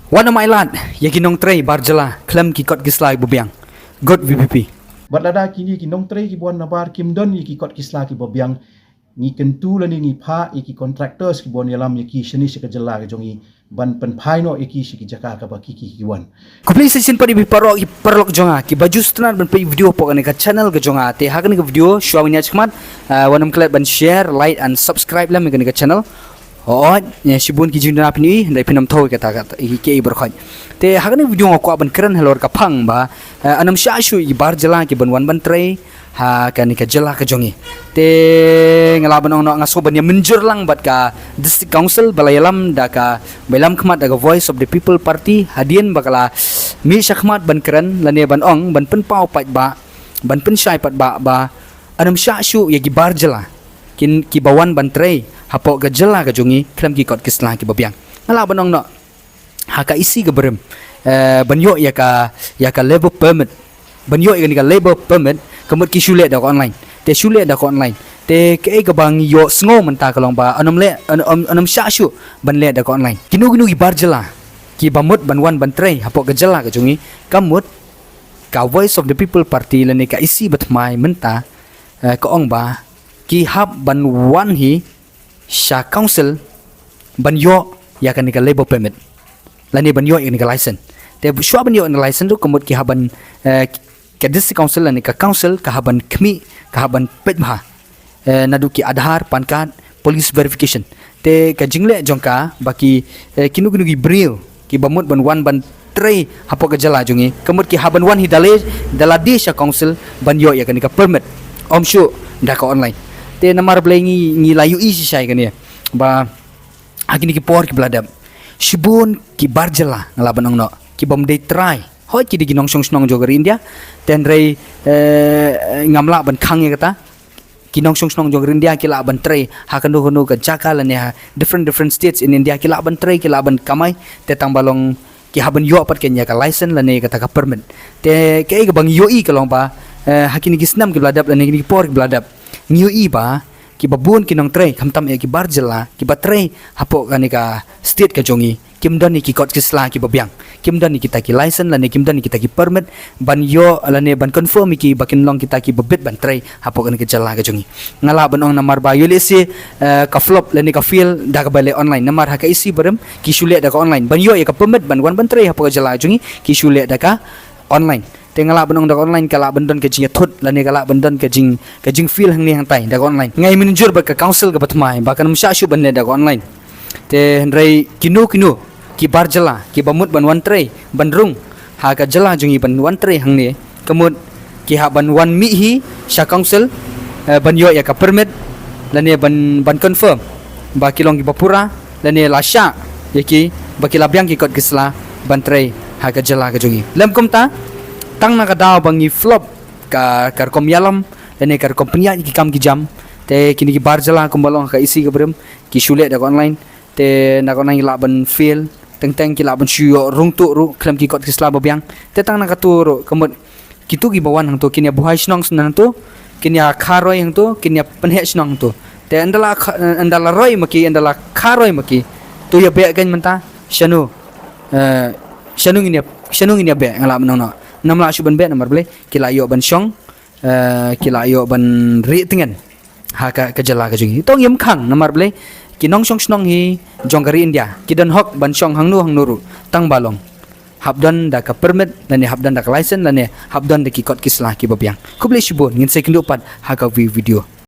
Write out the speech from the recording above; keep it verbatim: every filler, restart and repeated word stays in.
Wat nym ailad ïa ki nongtrei bar jylla khlem ki kot ki sla kiba biang. Good VPP. Bad lada kine ki nongtrei kiba wan nabar kim don ïa ki kot ki sla kiba biang, ngi kyntu lane ngi phah ïa ki contractors kiba wan ïalam ïa ki shane sha ka jylla ka jong ngi ban pynphai noh ïa ki sha ki jaka kaba ki ki ki wan. Khublei sa shisien pat ïa phi paralok, ïa phi paralok jong nga kiba ju sngewtynnat ban peit video hapoh kane ka channel ka jong nga. Te ha kane ka video shuwa ban ïaid shakhmat, wat nym klet ban share, like and subscribe lem ïa kane ka channel. Hooid, ïa shibun ki jingduna phin ïohi, hynrei phin nym thew ïa kata, kata ïa kiei baroh khoit. Te ha kane ka video nga kwah ban kren halor ka phang ba, wat nym shah shuh ïa ki bar jylla kiban wan ban trei ha kane ka jylla ka jong ngi. Te nga lah ban ong noh, nga sngewbha ban ïa mynjur lang bad ka District Council ba la ïalam da ka, ba ïalam khmat da ka Voice of the People Party, hadien ba ka la mih shakhmat ban kren lane ban ong, ban pynpaw paidbah, ban pynshai paidbah ba wat nym shah shuh ïa ki bar jylla kin, kiba wan ban trei hapoh ka jylla ka jong ngi khlem ki kot ki sla kiba biang. Nga lah ban ong noh, ha ka E C ka barim, eh, ban ïoh ïa ka, ïa ka labour permit, ban ïoh ïa kane ka labour permit, ka mut ki shu leh da ka online. Te shu leh da ka online. Te kaei kaba ngi ïohsngew mynta ka long ba wat nym leh, wat nym, wat nym shah shuh ban leh da ka online. Kino kino ki bar jylla kiba mut ban wan ban trei hapoh ka jylla ka jong ngi, ka mut ka Voice of the People Party lane ka E C ba thymmai mynta, eh, ka ong ba ki hap ban wan hi sha council ban ïoh ïa kane ka labour permit lane ban ïoh ïa kane ka license. Te shuwa ban ïoh ïa kane ka license ruh ka mut ki hap ban, eh, ka District Council lane ka council ka hap ban khmih, ka hap ban peit bha, eh, naduh ki Aadhaar, PAN card, police verification. Te ka jingleh jong ka ba ki, eh, kino kino ki briew kiba mut ban wan ban trei hapoh ka jylla jong ngi, ka mut ki hap ban wan hi da lade, da lade sha council ban ïoh ïa kane ka permit, ym shuh da ka online. Te namar balei ngi, ngi la ïohi shisha ïa kane ba ha kine ki por kiba la dep, shibun ki bar jylla, nga lah ban ong noh, kibym dei trai, hooid ki dei ki nongshong shnong jong ka ri India, te hynrei, eh, ngam lah ban khang ïa kata. Ki nongshong shnong jong ka ri India ki lah ban trei ha kano kano ka jaka lane ha different, different states in India, ki lah ban trei, ki lah ban kamai, te tang ba long ki hap ban ïoh pat kane ka license lane kata ka permit. Te kaei kaba ngi ïohi ka long ba, eh, ha kine ki snem kiba la dep lane kine ki por kiba la dep, ngi ïohi ba kiba bun ki nongtrei, khamtam ïa ki bar jylla kiba trei hapoh kane ka state ka jong ngi, kim don ïa ki kot ki sla kiba biang, kim don ïa kita ki license lane kim don ïa kita ki permit ban ïoh lane ban confirm ïa ki ba kin long kita kiba bit ban trei hapoh kane ka jylla ka jong ngi. Nga lah ban ong namar ba ïoh lehse, eh, ka flop lane ka fail da kaba leh online, namar ha ka E C barim ki shu leh da ka online ban ïoh ïa ka permit ban wan ban trei hapoh ka jylla ka jong ngi, ki shu leh da ka online. Te nga lah ban ong da ka online ka lah ban don ka jingïathut lane ka lah ban don ka jing, ka jingfail hangne hangtai da ka online. Nga ïa mynjur bad ka council kaba thymmai ba kan ym shah shuh ban leh da ka online. Te hynrei kino kino ki bar jylla kiba mut ban wan trei, ban rung ha ka jylla jong ngi, ban wan trei hangne, ka mut ki hap ban wan mih hi sha council, eh, ban ïoh ïa ka permit lane ban, ban confirm ba ki long kiba pura lane la shah ïa ki ba ki la biang ki kot ki sla ban trei ha ka jylla ka jong ngi. Lym kumta, tang na ka daw ba ngi flop ka, ka rukom ïalam lane ka rukom pynïaid ïa ki kam ki jam, te kine ki bar jylla kumba long ha ka E C ka barim, ki shu leh da ka online, te na ka online ki lah ban fail, teng teng ki lah ban shu ïoh rung tuh ruh khlem ki kot ki sla ba biang. Te tang na katu ruh ka mut kitu kiba wan hangtu kin ïa buhai shnong shnong hangtu, kin ïa kharoi hangtu, kin ïa pynheh shnong hangtu. Te ynda la kha-, ynda la roi ma ki, ynda la kharoi ma ki, to ïa beh kein mynta, shano, eh, shano ngin ïa, shano ngin ïa beh, nga lah ban ong noh. Ngam lah shuh ban beh namar balei, ki la ïoh ban shong, eh, ki la ïoh ban rieh tngen ha ka, ka jylla ka jong ngi. To ngim khang namar balei, ki nongshong shnong hi jong ka ri India, ki don hok ban shong hangno hangno ruh, tang ba long hap don da ka permit lane hap don da ka license lane hap don da ki kot ki sla kiba biang. Khublei shibun, ngin sa ïakynduh pat ha ka vi-, video.